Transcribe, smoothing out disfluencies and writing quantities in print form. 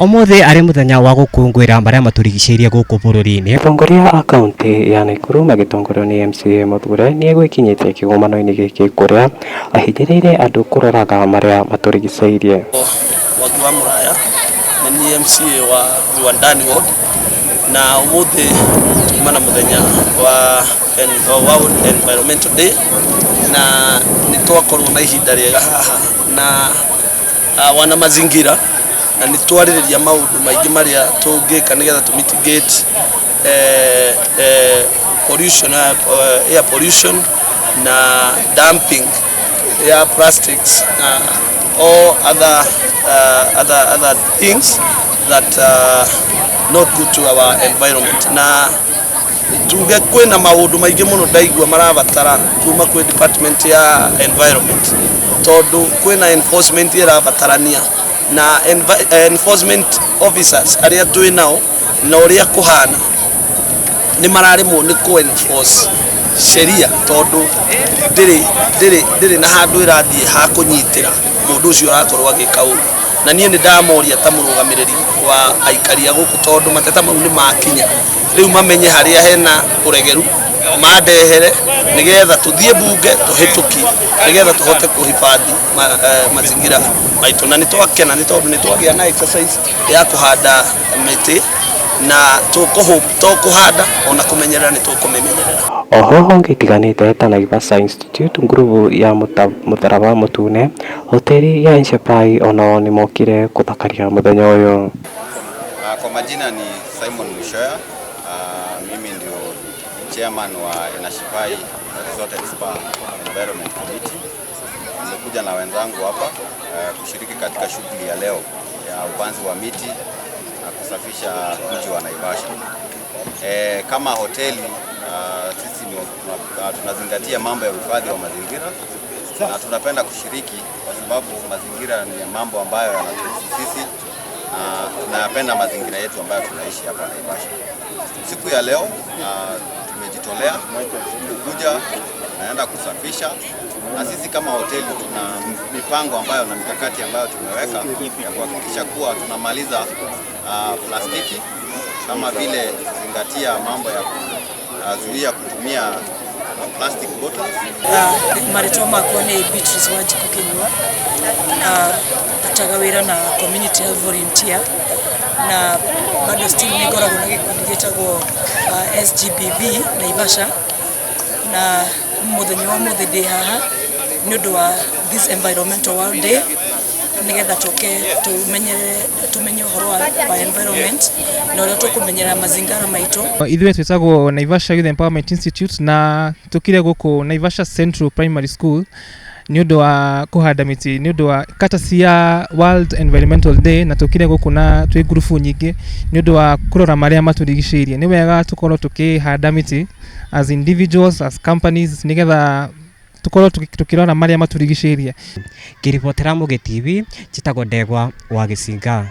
Ũmũthĩ arĩ mũthenya wa gũkũngũĩra marĩa matũrigicĩirie gũkũ bũrũri-inĩ. Atongoria a kaunti ya Nakuru magĩtongorio nĩ MCA Muthure nĩ egwĩkinyĩtie kĩgomano-inĩ gĩkĩ kũrĩa ahinyĩrĩirie andũ kũroraga marĩa matũrigicĩirie. Mwangi wa Muraya nĩ niĩ MCA wa Viwandani Ward na ũmũthĩ tuma na mũthenya wa World Environmental Day na nĩ twakorwo na ihinda rĩega haha na wana mazingira na nĩ twarĩrĩria maũndũ maingĩ marĩa tũngĩka nĩgetha tũ mitigate pollution, air pollution na dumping ya plastics na all other things that are not good to our environment. Na tuge kwĩna maũndũ maingĩ mũno ndaigua marabatara kuma kwĩ department ya environment, tondũ kwĩna enforcement ĩrabatarania na enforcement officers arĩa twĩ nao na ũrĩa kũhana nĩ mararemwo nĩ kũ enforce sheria, tondũ ndĩrĩ na handũ ĩrathiĩ ha kũnyitĩra mũndũ ũcio ũrakorwo agĩka ũru. Na niĩ nĩ ndamoria ta mũrũgamĩrĩri wa aikari a gũkũ, tondũ mateta mau nĩ makinya rĩu, mamenye harĩa hena ũregeru mandehere nĩgetha tũthiĩ bunge tũhĩtũkie nĩgetha tũhote kũhifadhi mazingira maitũ. Na nĩ twakena nĩ tondũ nĩ twagĩa na exercise ya kũhanda mĩtĩ, na tũkũhanda ona kũmenyerera nĩ tũkũmĩmenyerera. Oho honge itiganĩte ta Naivasha Institute, ngurubu ya Mũtharaba Mũtune, hoteli ya Enshapai onao nĩmokire kũthakaria mũthenya ũyũ. Kwa majina ni Simon Mushoya. Mimi ndio chairman wa Enashipai Resort and Spa Environment Committee. Nimekuja na wenzangu hapa kushiriki katika shughuli ya leo ya upanzi wa miti na kusafisha mji wa Naivasha. Kama hoteli sisi tunazingatia mambo ya uhifadhi wa mazingira na tunapenda kushiriki kwa sababu mazingira ni mambo ambayo yanatuhusu sisi na tunayapenda mazingira yetu ambayo tunaishi hapa Naivasha. Siku ya leo tumejitolea kukuja naenda kusafisha, na sisi kama hoteli tuna mipango ambayo na mikakati ambayo tumeweka ya kuhakikisha kuwa tunamaliza plastiki, kama vile kuzingatia mambo ya kuzuia kutumia plastic bottles. Marĩtwa makwa nĩ Beatrice Wanjikũ Kĩnyua. Ndutaga wĩra na community health volunteer na bado still nĩ ngoragwo na gĩkundi gĩtagwo SGBV Naivasha. Na mũthenya wa ũmũthĩ ndĩ haha nĩ ũndũ wa this Environmental World Day, nĩgetha tũke tũmenyerere, tũmenye ũhoro wa environment na ũrĩa tũkũmenyerera mazingara maitũ. Ithuĩ twĩtagwo Naivasha Youth Empowerment Institute na tũkire gũkũ Naivasha Central Primary School nĩ ũndũ wa kũhanda mĩtĩ, nĩ ũndũ wa kata cia World Environmental Day, na tũkire gũkũ na twĩ ngurubu nyingĩ nĩ ũndũ wa kũrora marĩa matũrigicĩirie. Nĩ wega tũkorwo tũkĩhanda mĩtĩ as individuals, as companies, nĩgetha tũkorwo tũkĩrora marĩa matũrigicĩirie. Ngĩribotera Mũgĩ TV, njĩtagwo Ndegwa wa Gĩcinga.